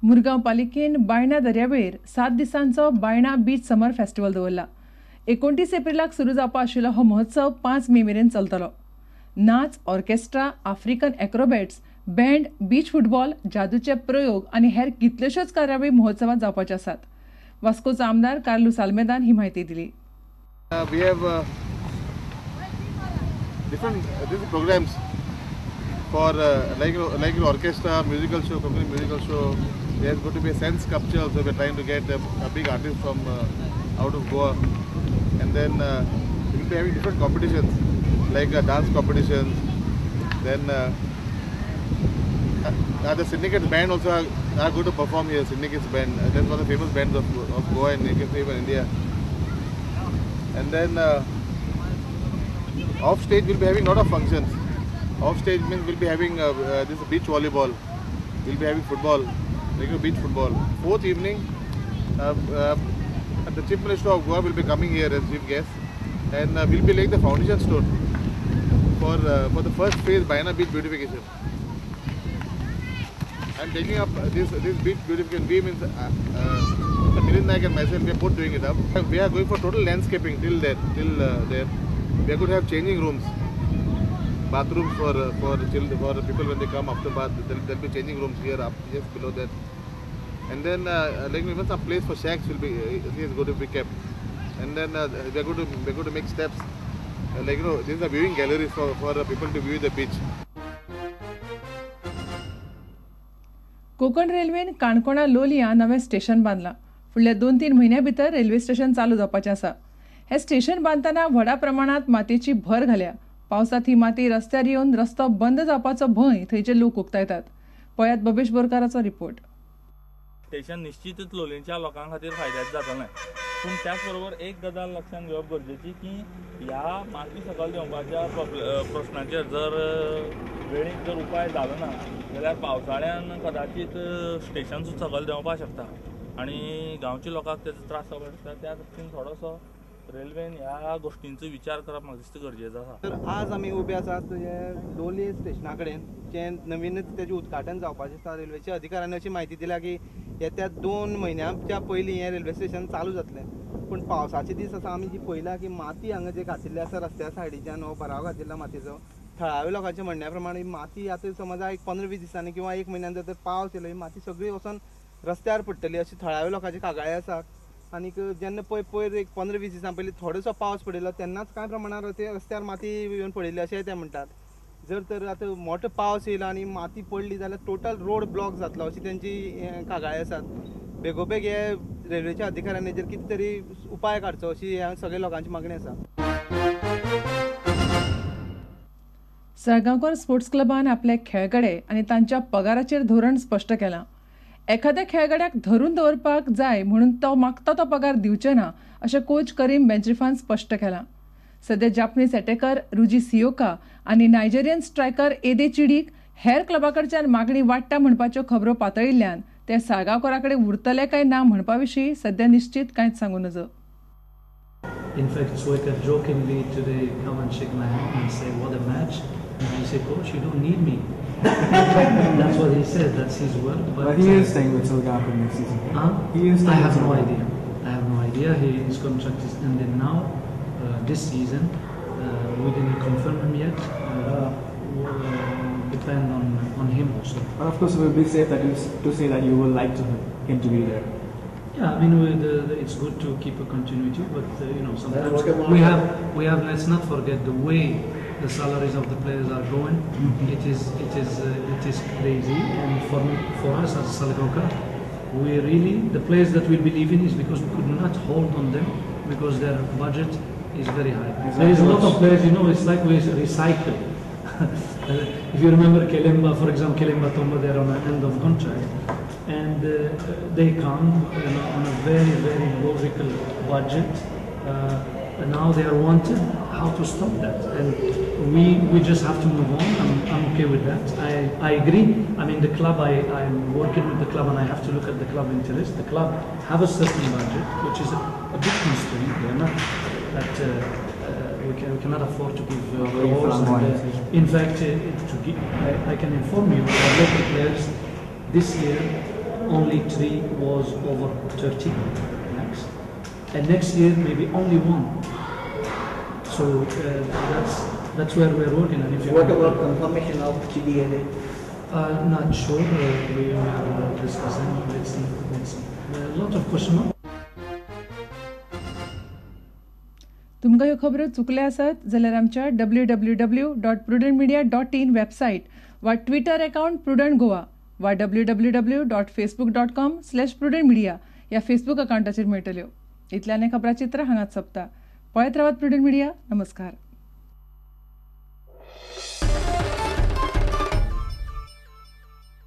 मुरगांव पालिकेन बायणा दर्यावेळेर 7 दिसांचो Baina beach summer festival दवरला. 29 एप्रिलाक सुरू जावपा आशिल्लो हो महोत्सव 5 मे मेरेन चलतलो. नाच, orchestra, African acrobats, band, beach football, जादूचे प्रयोग आनी हेर कितल्योश्योच कार्यावळी महोत्सवात जावपाच्यो आसात. वास्कोचो आमदार कार्लुस आल्मेदान ही माहिती दिली. We have different programs for like orchestra, musical show, company musical show. There's going to be a sense sculpture also. We're trying to get a big artist from out of Goa, and then we'll be having different competitions like dance competitions. Then the Syndicates band also are going to perform here. Syndicates band, that's one of the famous bands of Goa and you can say even India. And then off stage we'll be having a lot of functions. Off stage means we'll be having this beach volleyball, we'll be having football, regular beach football. Fourth evening, the Chief Minister of Goa will be coming here as chief guest, and we'll be laying the foundation stone for the first phase Baina Beach beautification. I'm taking up this beach beautification. We means Milind Naik and myself, we are both doing it up. We are going for total landscaping till there. We are going to have changing rooms, bathrooms for children, for people when they come after bath. There'll be changing rooms here up just below that. And then like even some place for shacks will be is going to be kept. And then we are going to make steps, like you know, these are viewing galleries for people to view the beach. Konkan रेल्वेन काणकोणा लोलयां नवें station बांदलां. फुडल्या 2-3 म्हयन्या भितर railway station चालू जावपाचें आसा. हें स्टेशन बांदतना व्हडा प्रमाणांत मातयेची भर घाल्या. पावसांत ही माती रस्त्यार येवन रस्तो बंद जावपाचो भंय थंयचे लोक उक्तायतात. पळयात बबेश बोरकाराचो रिपोर्ट. स्टेशन निश्चितच लोलयेंच्या लोकां खातीर फायद्याचें जातलें, पूण त्याच बरोबर एक गजाल लक्षांत घेवप गरजेची की ह्या माती सकयल देंवपाच्या प्रश्नाचेर जर वेळीक जर उपाय जालो ना जाल्यार पावसाळ्यान कदाचीत स्टेशन सुद्दां सकयल देंवपाक शकता आनी गांवच्या लोकांक तेजो त्रास जावपाक शकता. त्या दृश्टीन थोडोसो रेल्वेन ह्या गोश्टींचो विचार करप म्हाका दिसता गरजेचो आसा. तर आज आमी उबे आसात हे लोलये स्टेशना कडेन, जें नवीनच तेजें उद्घाटन जावपाचें आसा. रेल्वेच्या अधिकाऱ्यांनी अशी म्हायती दिल्या की येत्या 2 म्हयन्यांच्या पयलीं हें रेल्वे स्टेशन चालू जातलें. पूण पावसाचे दीस आसा, आमी जी पळयला की माती हांगा जे घातिल्ली आसा रस्त्या सायडीच्यान, हो भराव घातिल्ला मातयेचो, थळाव्या लोकांच्या म्हणण्या प्रमाणे माती आतां समज एक 15-20 दिसांनी किंवा 1 म्हयन्यान जर पावस येयलो ही माती सगळी वचोन रस्त्यार पडटली अशी थळाव्या लोकांची कागाळी आसा. आनीक जेन्ना पळय पयर एक 15-20 दिसां पयलीं थोडोसो पावस पडिल्लो तेन्नाच कांय प्रमाणान रस्त्यार माती येवन पडिल्ली अशें ते म्हणटात. जर तर आतां मोठो पावस येयलो आनी माती पडली जाल्यार टोटल रोड ब्लॉक जातलो अशी तेंची कागाळी आसात. बेगोबेग हे रेल्वेच्या अधिकाऱ्यांनी हेजेर कितें तरी उपाय काडचो अशी ह्या सगळ्या लोकांची मागणी आसा. साळगांवकर स्पोर्ट्स क्लबान आपले खेळगडे आनी तांच्या पगाराचेर धोरण स्पश्ट केलां. एखाद्या खेळगड्याक धरून दवरपाक जाय म्हणून तो मागता तो पगार दिवचे ना अशें कोच करीम बेंचरिफान स्पश्ट केलां. सध्या जापनीज अटॅकर रुजी सियोका आनी नायजेरियन स्ट्रायकर एदे चिडीक हेर क्लबा कडच्यान मागणी वाडटा म्हणपाच्यो खबरो पातळिल्ल्यान ते साळगांवकरा कडेन उरतले काय ना म्हणपा विशीं सध्या निश्चीत कांयच सांगू नजो. In fact, Sweka jokingly today come and shake my hand and say, what a match. And I say, coach, you don't need me. That's what he said, that's his word. But he is staying with Salgaocar next season. Huh? He is I have no idea. I have no idea. His contract is ending now, this season. We didn't confirm him yet. Depend on him also. But of course, it will be safe that you, to say that you would like to him to be there. Yeah, I mean, it's good to keep a continuity, but you know, sometimes we have. Let's not forget the way the salaries of the players are going. Mm-hmm. It is crazy, and for us as Salgaocar, we really, the players that we believe in is because we could not hold on them because their budget is very high. Exactly. There is a lot of players, you know, it's like we recycle. If you remember Kelemba, for example, Kelemba Tomba, they're on an end of contract, and they come, you know, on a very, very logical budget. And now they are wanted. How to stop that? And we just have to move on. I'm okay with that. I agree. I mean, the club, I'm working with the club, and I have to look at the club interest. The club have a certain budget, which is a big constraint. They are not that we cannot afford to give crores. And, in fact, I can inform you that local players this year Only 3 was over 30 lakhs. And next year maybe only 1. So that's where we're working. And if you what about confirmation of Chidiere? Not sure. We are discussing. Let's see. Let's see. A lot of question marks. तुमकां ह्यो खबरो चुकल्या आसत जाल्यार आमच्या www.prudentmedia.in website वा Twitter account prudent Goa वा www.facebook.com/prudentmedia ह्या Facebook अकाउंटाचेर मेळटल्यो. इतल्यान खबराचित्र हांगाच सोंपता. पळयत रावात प्रुडंट मिडिया. नमस्कार.